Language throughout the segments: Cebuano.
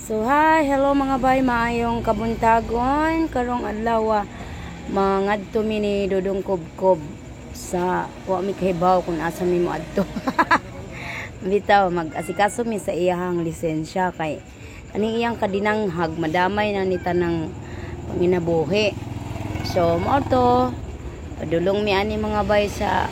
So hi, hello mga bay, maayong kabuntagon karong adlaw, mangadto mi ni Dudong Kubkob sa wa mi kahibaw kung asa mi moadto. Bitaw mag-asikaso mi sa iyahang lisensya kay kaning iyang kadinanghag madamay na ni tanang panginabuhi. So mao to, padulong mi ani mga bay sa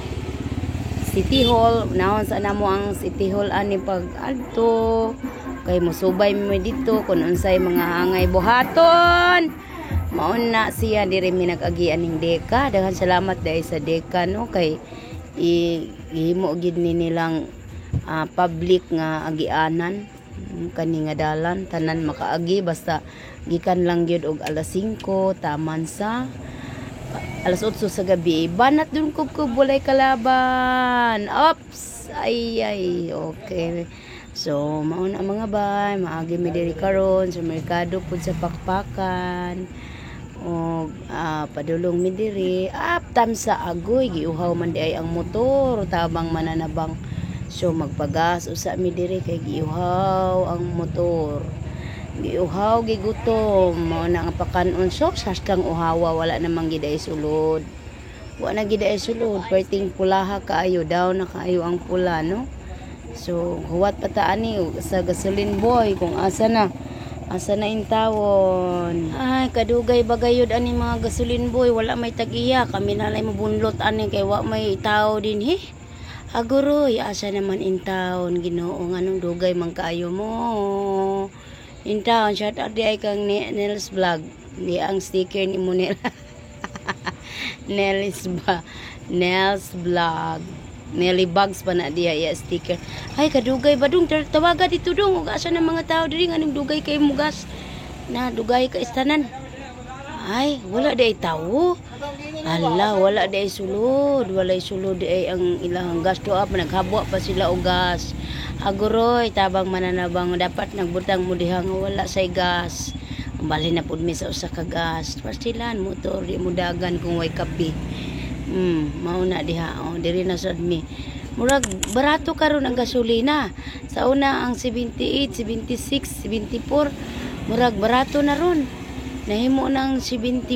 City Hall. Unahon sa namo ang City Hall ani pag adto kay mosubay mi dito kung unsay mga angay buhaton. Mao na siya, diri mi nag-agi aning deka. Daghan salamat dahil sa deka, no, kay gihimo gid ni nilang public nga agianan kani nga dalan, tanan makaagi basta gikan lang gyud og alas 5 taman sa alas 8 sa gabi. Banat dun kubkob, walay kalaban. Ops! Ay, ay, okay. So, mao na mga bay, maagi mi diri karon sa merkado pud sa Pakpakan. O padulong mi diri, up tamsa agoy, giuhaw man di ay ang motor, tabang mananabang. So magpagas usa mi diri kay giuhaw ang motor. Giuhaw, gigutom, mao na ang pakanon. So sastang uhawa, wala namang gid ay sulod. Wa na gid ay sulod, perting pulaha kaayo, daw na kaayo ang pula, no. So huwat pa ta ani sa gasoline boy kung asa na. Asa na intawon. Ay, kadugay bagayod ani mga gasoline boy, wala may tag-iya. Kami na lang mabunlot ani kay wa may tao din he. Aguroy, asa naman intawon, Ginoo, nganong dugay man kaayo mo. Intawon, shout out di ay kang Nels Vlog. Di ang sticker ni mo nila. Nels ba? Nels Vlog. Nelly Bugs pa na diya iya sticker. Ay, kadugay ba dong? Tawaga dito dong. Ug asa na mga tao diri, nganong dugay kay mugas? Na dugay ka istanan. Ay, wala di ay tawo. Ala, wala di ay sulod. Wala ay sulod di ay ang ilang gas to up. Naghabwa pa sila og gas. Aguroy, tabang mananabang. Dapat nagbutang mo diha nga wala say gas. Ang balhin na pud mi sa usa ka gas. Pastilan, motor, di mo dagan kung way kape. Mao na diha. Oh, diri na sad mi. Murag barato karon ang gasolina. Sa una ang 78, 76, 74. Murag barato na ron. Nahimo nang 71.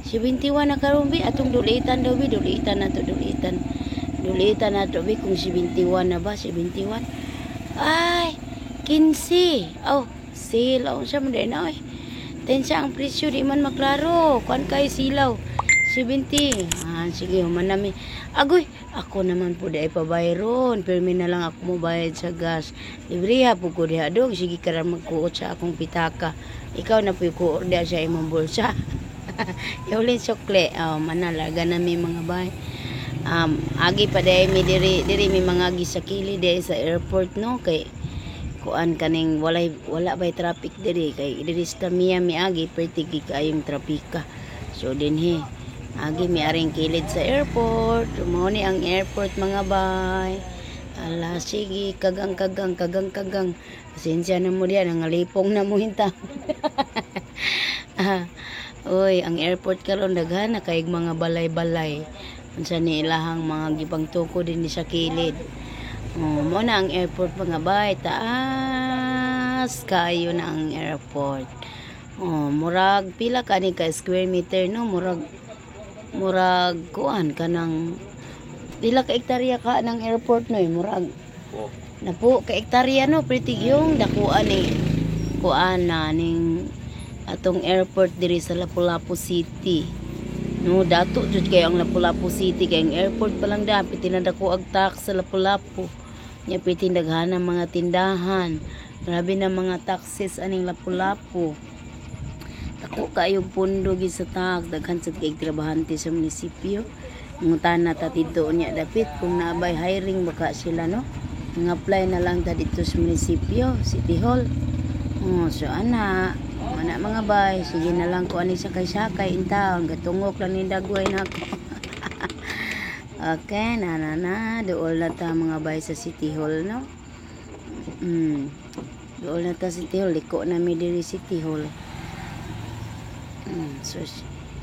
71 na karon bi, atong dulitan daw bi, dulitan na to, dulitan. Dulitan na to bi kung 71 na ba, 71. Ay, 15. Oh, sale. Oh, siya mo din oy. Tensya ang presyo, di man maklaro. Kuan kay silaw. 70. Ah, sige, human nami. Agoy, ako naman po di ay pabayron. Pirmi na lang ako mobayad sa gas. Libre ha po ko diha dong. Sige ka ra magkuot sa akong pitaka. Ikaw na po kuot diha sa imong bulsa. Yulin sukle. Oh, manalaga na mi mga bay. Agi pa dai mi diri diri mi mga agi sa kili diri sa airport, no, kay kuan kaning walay wala bay traffic diri, kay diri sa Tamiya mi agi perti gi kaayong trapika. So dinhi agi mi aring kilid sa airport. Mao ni ang airport mga bay. Ala, sige, kagang kagang kagang kagang. Pasensya na mo diyan, nangalipong na mo hinta. Ah, oy, ang airport karon daghan na kay mga balay-balay. Unsa ni ilahang mga gipangtuko din sa kilid. Oh, mo na ang airport mga bay, taas kayo na ang airport. Oh, murag pila ka ni ka square meter, no, murag murag kuan kanang pila ka hektarya ka ng airport, no, eh, murag napo ka hektarya, no, pretty yung dakuan ni kuan na ning atong airport diri sa Lapu-Lapu City. No, dato jud kayo ang Lapu-Lapu City kay ang airport pa lang dapit tinadako ag tax sa Lapu-Lapu. Nya piti daghan ang mga tindahan. Grabe na mga taxes aning Lapu-Lapu. Dako kayo pundo gid sa tax, daghan sad kay trabahante sa munisipyo. Ngutana ta didto niya dapit kung naabay hiring baka sila, no. Nga apply na lang ta dito sa munisipyo, City Hall. Oh, so ana, ana mga bay, sige na lang ko ani sakay-sakay in town, gatungok lang ni dagway nako. Okay, na na na, duol na ta mga bay sa City Hall, no. Duol na ta City Hall, liko na mi diri City Hall. So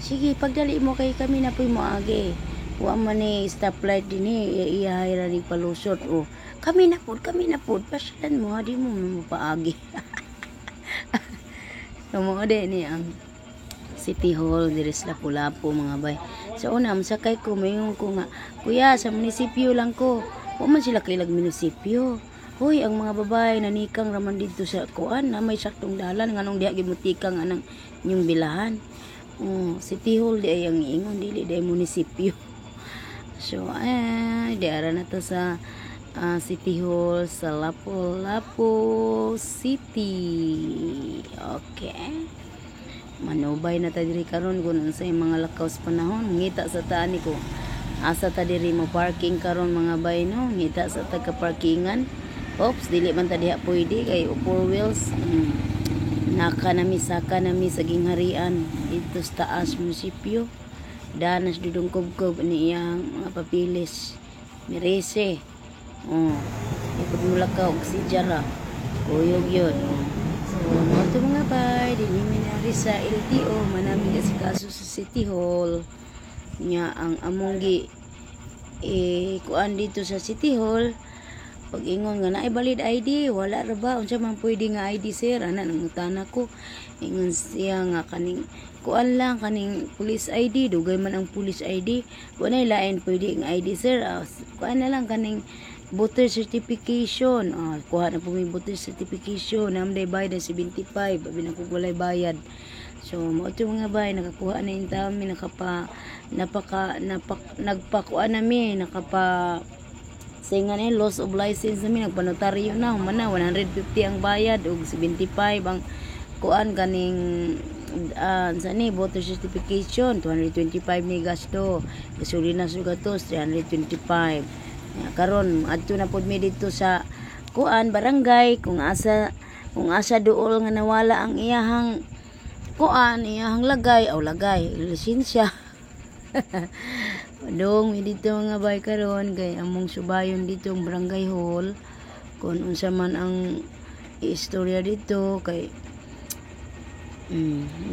sige, pagdali mo kay kami na po'y moagi. Wa man ni stoplight din eh, iyahay ra ni palusot. Oh, kami na pod, kami na pod. Pasyalan mo, ha, di mo mapaagi. So mao di ni ang City Hall diri sa Lapu-Lapu, mga bay. Sa una, masakay ko, moingon ko nga, "Kuya, sa munisipyo lang ko." Wa man sila kailag munisipyo. Hoy, ang mga babae nanikang raman dito sa kuan na may saktong dalan, nganong diha gid mo tikang anang inyong bilahan? Oh, City Hall di ay ang iingon, dili di ay munisipyo. So, ay, di ara na to sa City Hall sa Lapu-Lapu City. Okay. Manubay na ta diri karon kung unsay mga lakaw sa panahon. Ngita sa ta ani ko. Asa ta diri mo parking karon, mga bay, no? Ngita sa ta ka parkingan. Oops, dili man ta diha pwede kay four wheels. Naka nami, saka nami sa gingharian dito sa taas munisipyo. Danas Dudong Kubkob ni iyang mga papilis. Mirese. Oh, ikot mo lakaw og si Jara. Kuyog yun. Oh. So, mao to, mga bay, dinhi mi nari sa LTO, manami kasi kaso sa City Hall. Nya ang among gi eh, kuan dito sa City Hall, pag ingon nga naay valid ID, wala ra ba? Unsa man pwede nga ID, sir? Ana nangutana ko. Ingon siya nga kaning kuan lang, kaning police ID, dugay man ang police ID. Wala lain pwede nga ID, sir? Ah, kuan na lang, kaning voter certification. Ah, kuha na po may voter certification. Nam day bayad ang 75, abi na kog walay bayad. So, mao to, mga bay, nakakuha na yung tao mi, nakapa, napaka, napak, nagpakuha na mi, nakapa, sa nga ni loss of license nami, nagpanotaryo na, human na 150 ang bayad ug 75 ang kuan kaning sa ni voter certification, 225 ni gasto, gasolina sugatos 325. Ya, karon adto na pud mi dito sa kuan barangay kung asa duol nga nawala ang iyahang kuan, iyahang lagay aw lagay lisensya. Padung mi dito, mga bay, karon kay among subayon dito ang barangay hall kung unsa man ang istorya dito kay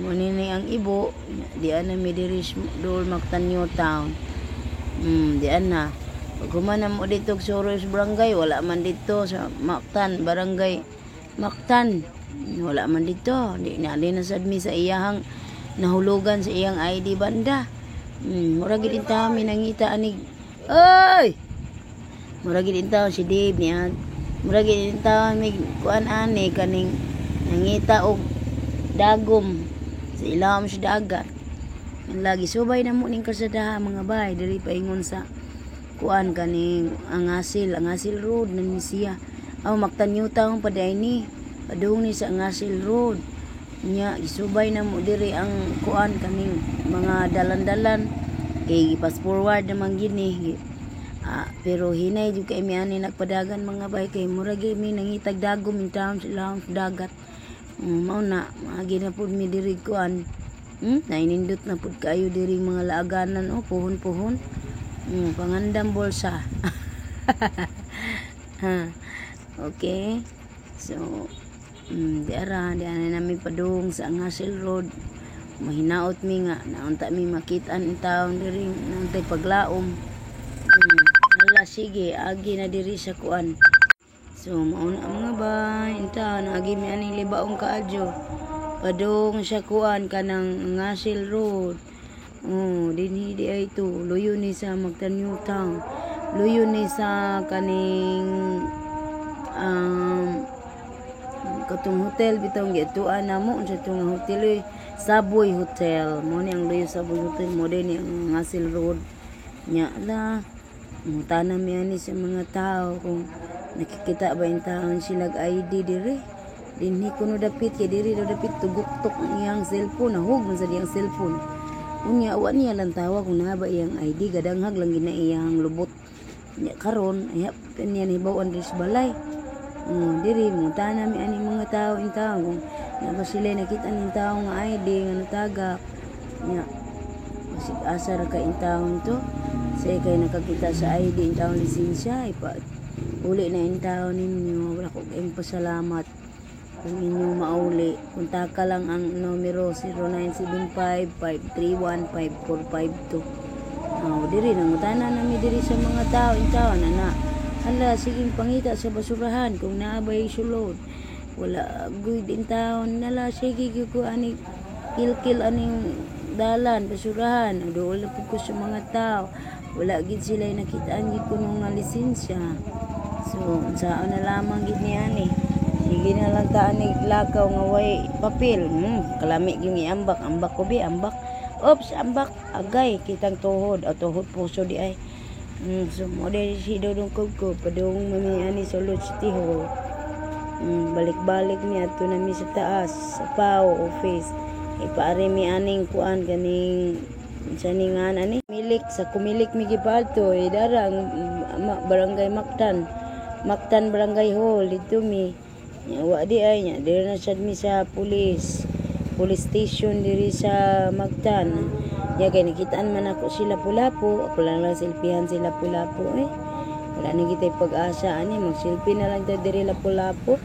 mo ni ang ibo di na mi diri duol Mactan New Town. Di na pag human na mo dito og suro sa barangay, wala man dito sa Mactan, barangay Mactan wala man dito. Di na di na sad mi sa iyahang nahulugan sa iyang ID banda. Mura gid ta mi nangita anig. Oy! Mura gid intaw si Dave niya. Mura gid intaw mi kuan ani kaning nangita og dagom sa ilawom sa dagat. Lagi subay na mo ning kalsadaha, mga bay, diri paingon sa kuan kaning Angasil Road na ni siya. Aw, Mactan New Town pa diay ni. Padung ni sa Angasil Road. Nya gisubay na mo diri ang kuan kaning mga dalan-dalan kay fast forward naman gid ni. Ah, pero hinay jud kay mi ani nagpadagan, mga bay, kay murag mi nangitag dagom in town sa ilawom sa dagat. Mao na maagi na pud mi diri kuan. Nainindot na pud kaayo diri mga laaganan oh, puhon-puhon. Pangandam bulsa. Ha. Okay. So, di ara, di ana nami padung sa Angasil Road. Mahinaot mi nga naunta mi makit-an in taon diri nauntay paglaom. Hala, sige, agi na diri sa kuan. So, mao na, mga bay, inta naagi mi aning libaong kaadyo. Padung sa kuan kanang Angasil Road. Oh, dinhi di ay to. Luyo ni sa Mactan New Town. Luyo ni sa kaning katong hotel bitong giatuan namo, unsa tong hotel oy, Savoy Hotel mo ni ang luyo. Savoy Hotel mo din ni ang Angasil Road nya la. Mutana mi ani sa mga tao kung nakikita ba in taon sila ID diri dinhi kuno dapit, kay diri daw dapit tuguktok ang iyang cellphone, nahug man sa iyang cellphone. Unya wa niya lang tawa kung naa ba iyang ID, gadanghag lang gina iyang lubot. Nya karon ay niya nahibaw-an diri sa balay. Oh, diri mutana mi ani mga tao in tao kung naa ba sila nakita ning tao nga ID nga natagak. Nya basig asa ra ka in taon to. Say kay nakakita sa ID in taon lisensya, ipa uli na in taon ninyo. Wala ko kayong pasalamat kung inyo mauli. Kontaka lang ang numero 0975-531-5452. Oh, diri nangutana nami diri sa mga tao in taon ana. Hala, sige, pangita sa basurahan kung naa bay sulod. Wala gud in town nala sige gyud ko ani kilkil aning dalan basurahan. Duol na pud ko sa mga tao. Wala gid sila nakitaan gid ko nga lisensya. So unsaon na lamang gid ni ani. Sige na lang ta ani lakaw nga way papel. Kalami gyud iambak, ambak ko bi, ambak. Oops, ambak. Agay kitang tuhod, o tuhod puso di ay. So mo di si Dodong Kubkob padung mami ani sa Sulod City Hall. Balik-balik mi adto na mi sa taas sa PAO office. Ipaari mi aning kuan kaning sa ningan ani milik sa kumilik mi gipadto eh, darang barangay Mactan. Mactan Barangay Hall didto mi. Nya wa di ay nya diri na sad mi sa police police station diri sa Mactan. Nya kay nakitaan man ako sila Lapu-Lapu, ako lang lang selfiehan sila Lapu-Lapu eh. Wala na kita'y pag-asa ani, mag-selfie na lang ta diri Lapu-Lapu.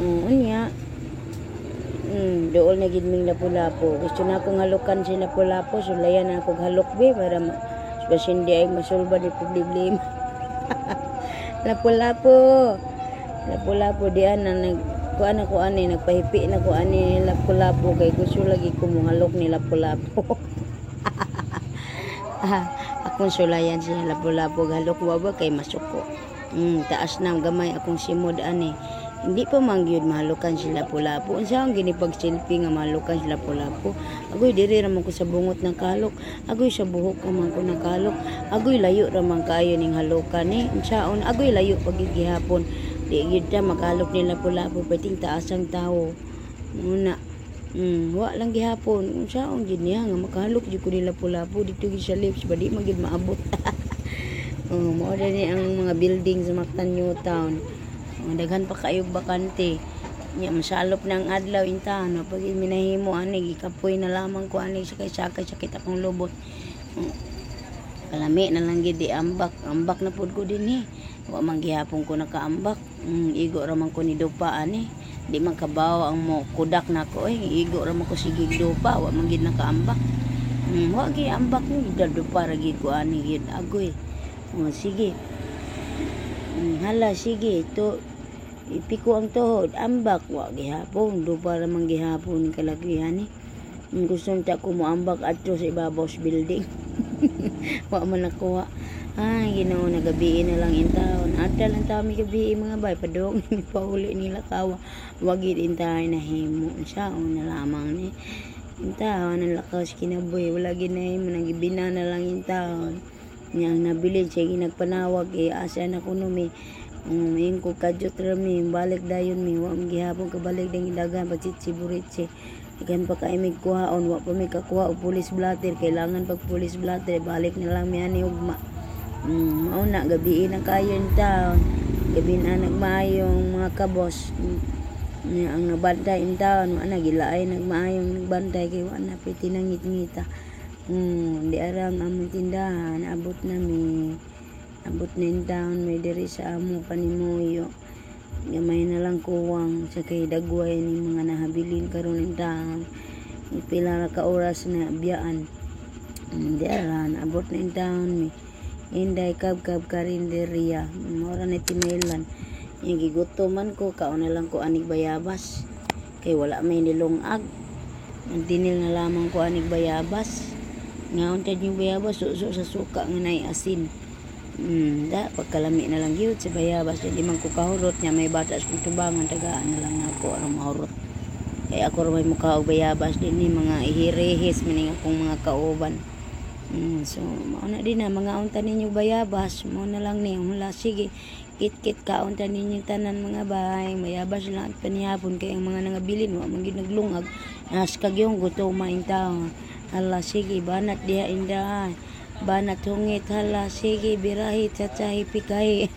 Unya. Dool na gid ming Lapu-Lapu. Gusto na akong halukan si Lapu-Lapu, sulayan na akong halok be para basin di ay masulba di problema. Lapu-Lapu. Lapu-Lapu dian na nag kuan ako ani nagpahipi na ko ani Lapu-Lapu kay gusto lagi ko mohalok ni Lapu-Lapu. Akong sulayan siya Lapu-Lapu halok wa ba kay masuko. Taas na gamay akong simod ani. Hindi pa man gyud mahalukan si Lapu-Lapu. Unsa ang gini pag selfie nga mahalukan si Lapu-Lapu? Agoy diri ra man ko sa bungot ng kalok. Agoy sa buhok ra man ko nakalok. Agoy layo ra man kaayo ning halukan ni. Unsaon agoy layo pag gihapon. Di gyud ta makalok ni Lapu-Lapu perting taas ang tawo. Muna. Wa lang gihapon. Unsaon gyud niya nga makahalok jud ko ni Lapu-Lapu dito gyud sa lips ba di man gyud maabot. Oh, mao ni ang mga building sa Mactan New Town. Oh, daghan pa kaayog bakante. Nya masalop na ang adlaw intahan no? Pag minahimo ani gikapoy na lamang ko ani sakay-sakay sakit akong lubot. Oh, kalami na lang gid di ambak, ambak na pud ko dinhi. Wa man gihapon ko nakaambak. Igo ra man ko ni dupa ani. Di man kabaw ang mo kudak nako eh. Igo ra man ko sige dupa, wa man gid nakaambak. Wa gi ambak ni dupa ra gid ko ani gid agoy. Oh, sige. Hala sige to ipiko ang tuhod ambak wa gihapon dupa ra man gihapon kalagihan ni. Gusto unta ko moambak adto sa ibabaw sa building. Wa man nakuha. Ay, Ginoo, nagabii na lang in taon. Ata lang taon mi gabii mga bay. Padung mi pauli nila kawa. Wagid intahay na himo. Siya o na lamang ni. Intaon ang lakaw sa kinabuhi. Wala gid nahimo. Nagibina na lang in taon. Niyang nabilin siya ginagpanawag. Eh, asa na kuno mi. Ko kadyot ra mi. Balik dayon mi. Wa man gihapon kabalik dang dagan. Pagtsitsi buritsi. Ikan pa kay mig kuhaon, wa pa mi kakuha og police blotter. Kailangan pag police blotter, balik na lang mi ani ugma. Mao na gabii na kayo in town. Gabi na nagmaayong mga kabos. Ang nabantay in town, wa na gilaay nagmaayong nagbantay kay wa na piti nangit-ngita. Di aram among tindahan, abot na mi. Abot na in town may diri sa amo panimuyo. Gamay na lang kuwang sa kay dagway ni mga nahabilin karon in town. Pila ra ka oras na biyaan. Di aran, abot na in town mi. Inday kab-kab karinderya. Mora na tinailan. Yung gigutoman ko, kaon na lang ko anig bayabas. Kay wala may nilungag. Ang tinil na lamang ko anig bayabas. Nga unta yung bayabas, suso sa suka nga naay asin. Da, pagkalami na lang gyud sa bayabas. Di man ko kahurot niya, may bata sa kong tubangan, tagaan na lang ako aron mahurot. Kaya ako ra may mukha og bayabas din ni mga ihirihis maning akong mga kauban. So mao na din na mga unta ninyo bayabas, mao na lang ni hula sige. Kit-kit kaon ta ninyo tanan mga bay, bayabas lang at panihapon kay ang mga nangabilin wa man gyud naglungag. Naskag yung gutom maing taon. Hala sige, banat diha indahan. Banat hungit, hala sige, birahi, tsatsahi, pikay.